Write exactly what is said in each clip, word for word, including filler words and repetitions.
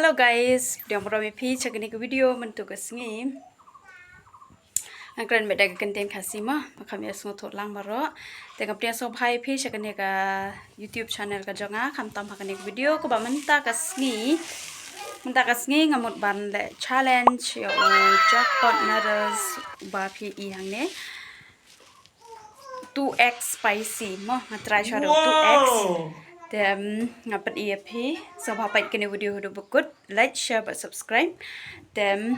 Hello guys, pdiang baroh ïa phi sha kane ka video mynta ka sngi. Nga kren beit da ka kyntien Khasi mo, ba kham ïa sngewthuh lang baroh. Te nga pdiang sngewbha ïa phi sha kane ka YouTube channel ka jong nga, khamtam ha kane ka video kaba mynta ka sngi. Mynta ka sngi nga mut ban leh challenge ïa u jackpot noodles uba phi i hangne. Two X spicy mo, nga try shuwa da u two X. Wow. Te, mm, nga pyni ïa phi, sngewbha peit kane video haduh ba kut, like, share bad subscribe. Te, mm,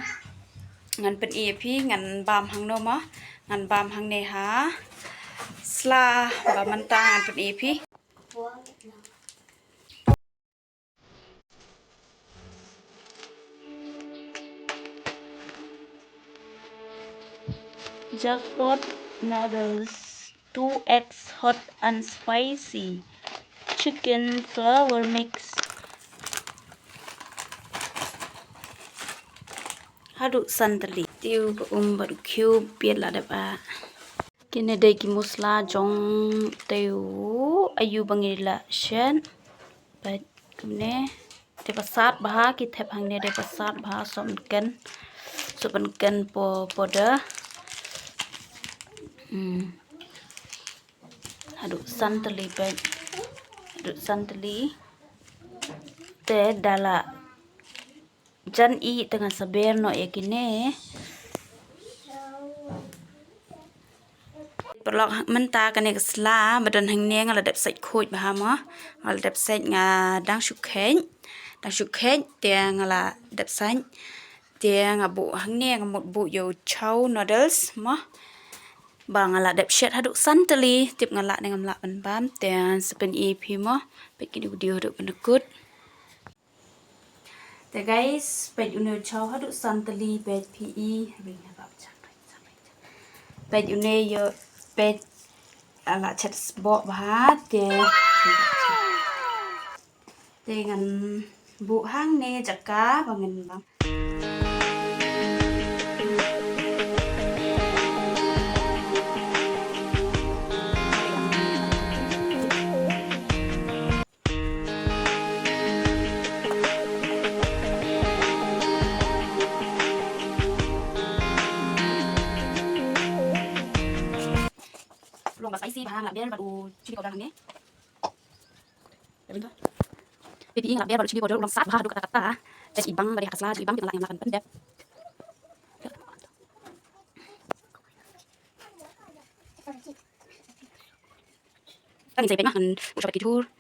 ngan pyni ïa phi, ngan bam hangno mo, ngan bam hangne ha sla ba mynta ngan pyni ïa phi. Jackpot noodles, two X hot and spicy, chicken flavor mix. Haduh san tylli. Te u ba um bad u khiew peit la dep ah. Kine dei ki masala jong te u aïu ba ngi la shet. Bad kumne. Te ba sat bha ki thep hangne dei ba sat bha, sohpynken. Sohpynken po powder. Hmm. Haduh san tylli bad. Haduh san tylli. Te da la jan ïa te ngan sa ber noh ïa kine. Paralok, mynta kane ka sla ba don hangne nga la dep sait khuid bha mo. Nga la dep sait, nga dang shu kheit. Dang shu kheit te nga la dep sait. Te nga buh hangne, nga mut buh ïa u chow noodles mo. Ba nga la dep shet haduh san tylli, tip nga lah ne ngam lah ban bam, te sa pyni ïa phi mo. Peit kine video haduh ban kut. Te guys, peit une u chow haduh san tylli, peit phi i. Peit une ïa, peit, ah, la chet sboh bha te. Te ngan buh hangne jaka ba ngan bam. Long ba spicy bha, nga la ber bad u chili powder hangne. Phi i, nga la ber bad u chili powder, u long sat bha haduh katta katta. Te i bang ba dei ha ka sla, i bang, te nga lah ne ngam lah ban pyndep.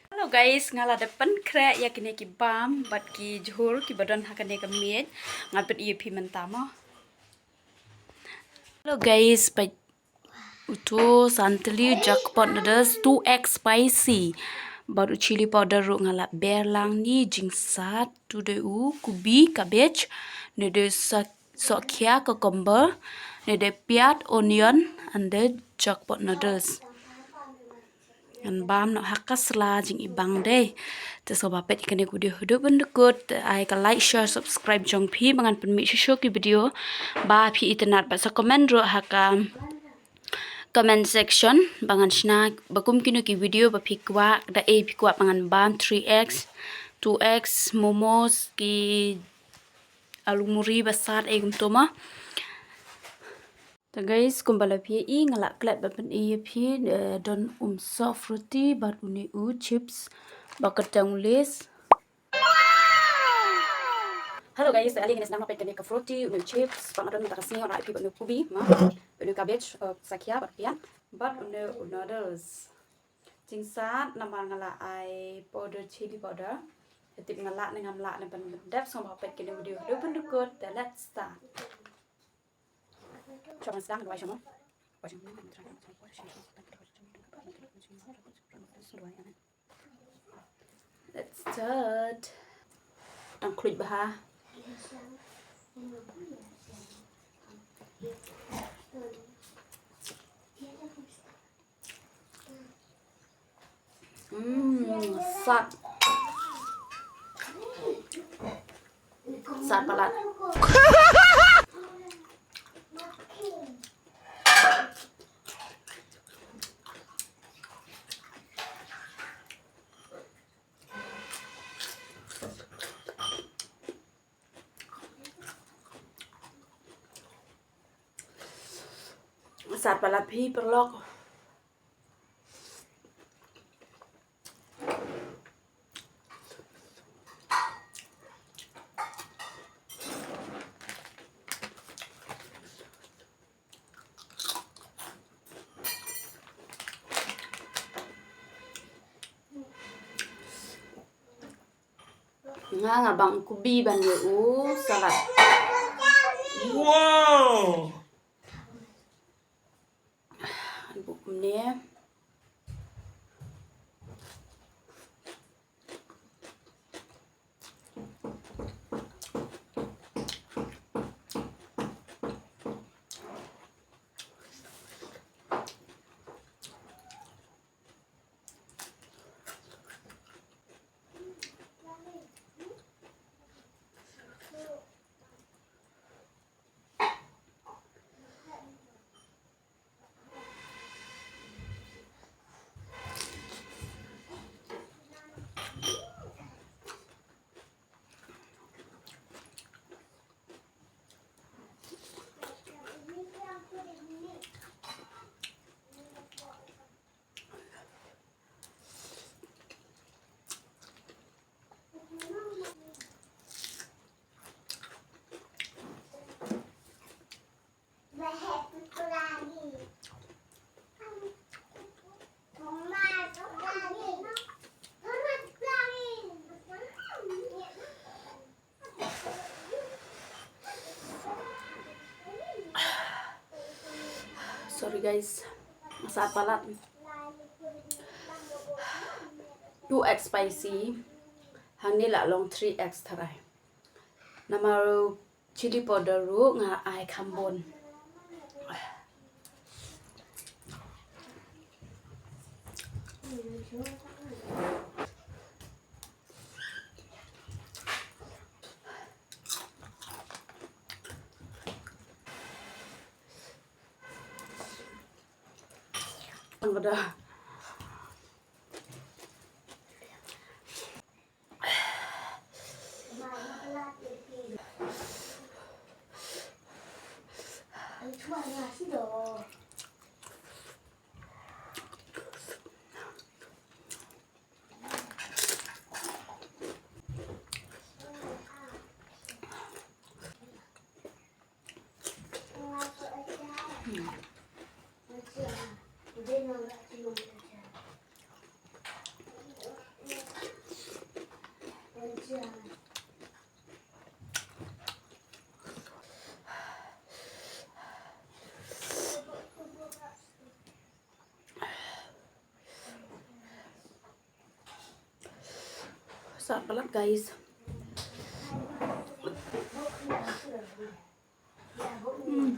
Hello guys, nga la dep pynkhreh ïa kine ki bam bad ki jhur kiba don ha kane ka miej. Ngan pyni ïa phi mynta mo. Hello guys, peit uto san tylli jackpot noodles two X spicy. Bad u chili powder ruh nga la ber lang, ne jingsat, to dei u kubi, cabbage, ne dei sa sohkhia, cucumber, ne dei piat, onion, and the jackpot noodles. Ngan bam noh ha ka sla jingibang dei. Te sngewbha peit kane ka video haduh ban kut. Te ai ka like, share, subscribe jong phi ba ngan pynmih shuh shuh ki video ba phi itynnad, bad sa comment ruh ha ka comment section ba ngan shna ba kum kino ki video ba phi kwah, da ei phi kwah ba ngan bam, three X, two X, momos, ki aloo muri ba sat, ei kumto mo. Te guys, kumba la phi i, nga la klet ban pyni ïa phi, eh, don um soh fruity bad une u chips ba kyrteng u Lays. Hello guys, te ale ngin ïa sdang noh peit kane ka fruity, une u chips, bad nga don mynta ka sngi nga wanrah ïa phi bad une u kubi mo, une u cabbage, eh, sohkhia bad piat, bad une u noodles. Jingsat namar nga la ai powder, chili powder. Te tip nga lah ne ngam lah ne ban pyndep, sngewbha peit kane ka video haduh ban kut. Te let's start. Let's start. Dang khluit bha. Mm, sat. Sat palat. Stad palat phi paralok. Nga nga bang kubi ban ïa u salad. Wow. Buk ne. Sorry guys, sa palat. Two X spicy. Hangne la long three X tharai. Namar chili powder ruh nga ai kham bun. Ang kada. Sa palat, guys. Hmm.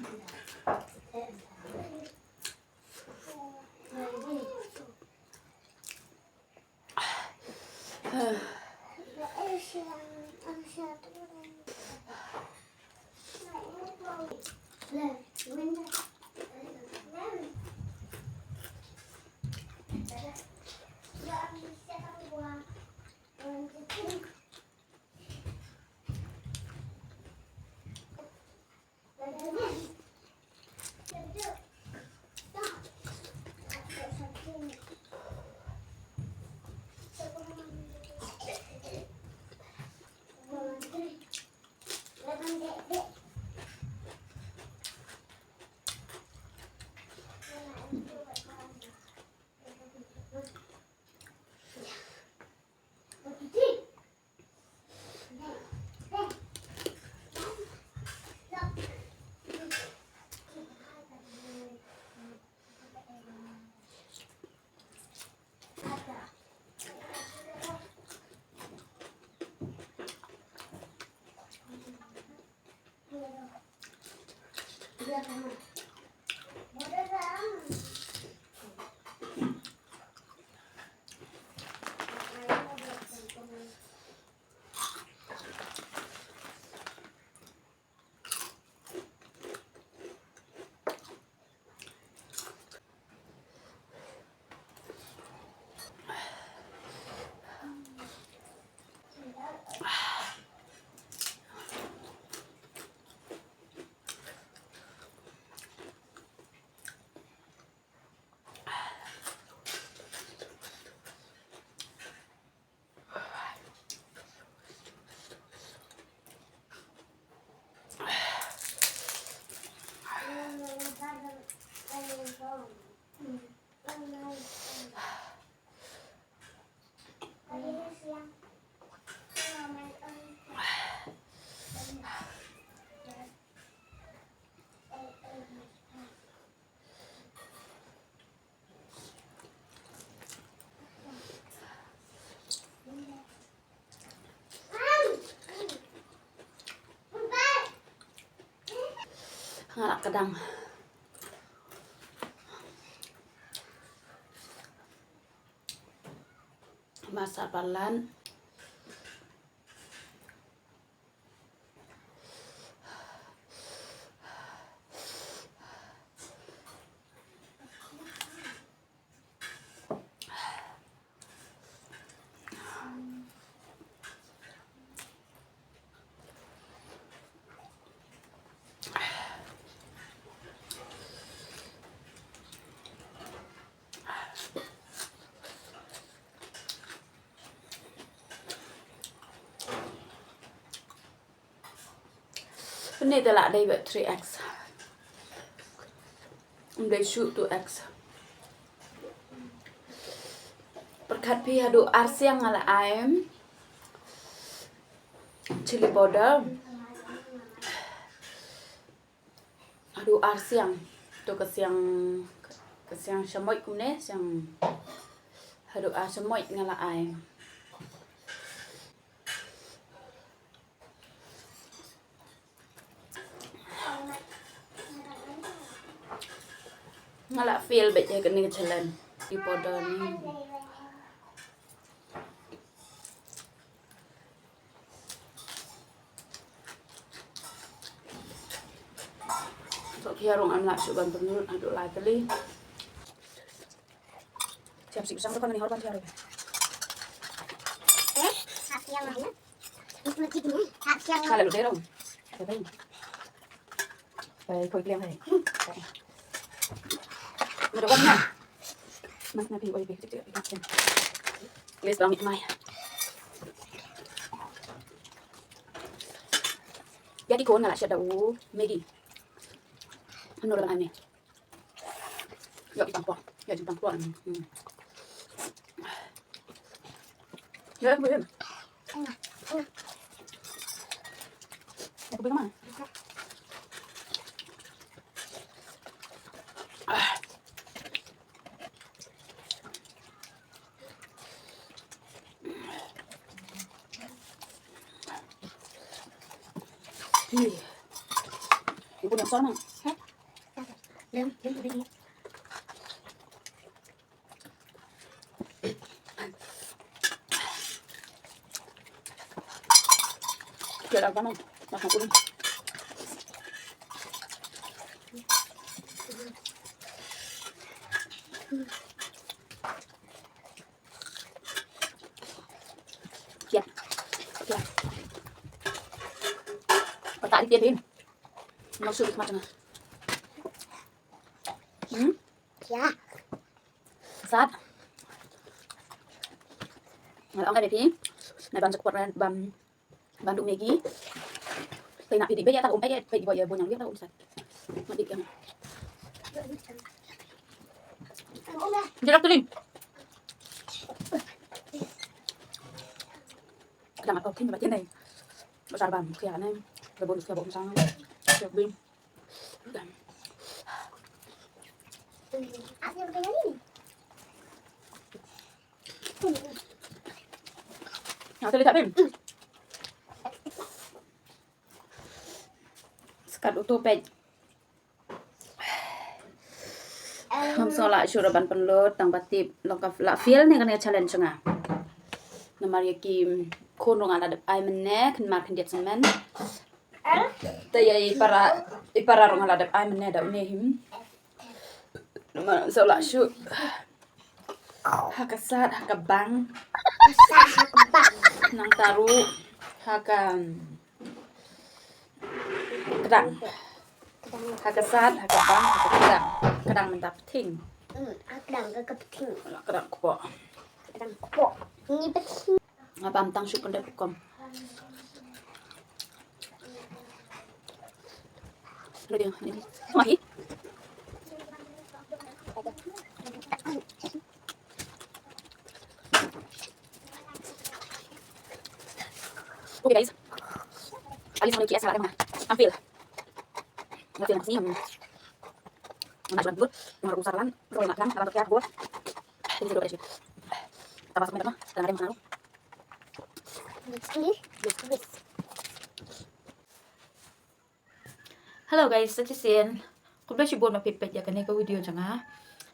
Nga la kdang. Masala palat. Pynne te lah dei ba three X. Ym dei shuh two X. Pyrkhat phi, haduh ar siang nga la ai chili powder. Haduh ar siang. To ka siang, ka siang shamoit kumne, siang haduh ar shamoit nga la ai. Nga la fail bad ïa kane ka challenge. Ïa powder ni. To ki harum, am lah shuh ban pynlut haduh lai tylli. Siap sih usang tu kan ni hor ban siap. Eh, hak yang mana? Hak yang mana? Kalau lu dorong. Bai khoi kliang hai. Mada wan na. Mas na phi oi phi. Please bang mai. Ïa ki khun nga la shet da u Maggi. Ano la ban ai ne. Ïa ki tang por. Ïa ki tang por. Hmm. Ïa ki tang por. Ih. Ibu yang sana. Hah? Yang, yang tadi. Kira apa, Mang? Makan kurung. Siap. Siap. Otak di tiap ini. Maksud macam. Hmm? Ya. Sat. Nga la ong ïa phi, nai ban support, ban, ban duh Maggi. Phi na phi dei ba ïa ta um, eh, phi dei ba ïa bun yang ïa ta um sat. Nga dei ïa. Jerak tu ding. Ka dang ap tin ba tin dei. Ba sar ban khia ne. Ba bun khia ba um sang. Khia bun. Nga te le ta bim. Skat uto peit. Ngam sngewlah shuh ruh ban pynlut tang ba tip long ka la fail ne kane ka challenge nga. Namar ïa ki khun ruh nga la dep ai mynne, khynmar khyndiat snem. Te ïa i para, i para ruh nga la dep ai mynne da une hi. Namar sngewlah shuh. Ha ka sat, ha ka bang. Sat ha ka bang. Nangta ruh ha ka kdang. Kdang. Ha ka sat, ha ka bang, ha ka kdang. Kdang mynta pthing. Hmm, ha kdang ka, ka pthing. Kdang kpoh. Kdang kpoh. Ni pthing. Nga pam tang shu pyndep rukom. Ready, ready. Mari. Okay guys. Alis mo ki asa lang. Ampil. Ampil mo siya. Ano siya good? Yung rusa lang. Roy na lang. Alam ko kaya good. Hindi ko kasi. Tapos mo na. Tama rin mo na. Let's do this. Let's do this. Hello guys, sa shisien. Khublei shibun ba phi peit ïa kane ka video jong nga.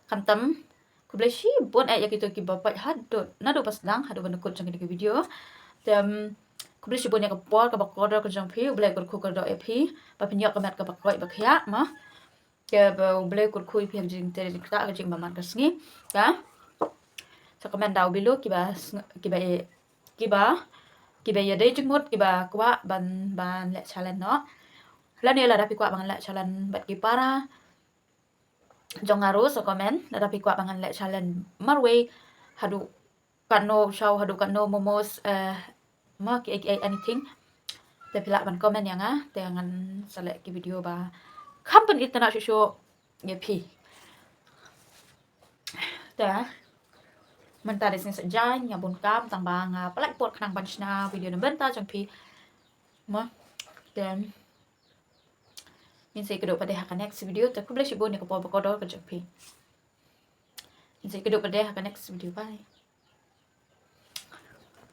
Khamtam, khublei shibun eh ïa kito kiba peit haduh naduh ba sdang haduh ban kut jong kane ka video. Te, um, khublei shibun ïa ka por kaba kordor ka jong phi, U Blei u kyrkhu kyrdoh ïa phi, ba phin ïoh ka met kaba koit ba khiah, mo. Te ba U Blei u kyrkhu ïa phi ha ka jingtrei jingktah, ka jingbymman ka sngi. Ka. Sa comment da u Bilu kiba sng-, kiba e, kiba, kiba ïadei jingmut, kiba kwah ban, ban leh challenge noh. Lane lada phi kwah ban leh challenge bad ki para jong nga ruh, sa comment, lada phi kwah ban leh challenge marwei haduh katno shaw, haduh katno momos, eh, mo kiei kiei anything. Te phi lah ban comment ïa nga, te ngan sa leh ki video ba kham pynitynnad shuh shuh ïa phi. Te mynta dei sngi Saitjaiñ, nga bun kam tang ba nga pynlait pud khnang ban shna video na bynta jong phi. Mo, te ngin sa ïakynduh pat de ha ka next video. Te khublei shibun ïa ka por ba kordor ka jong phi. Ngin sa ïakynduh pat de ha ka next video. Bye.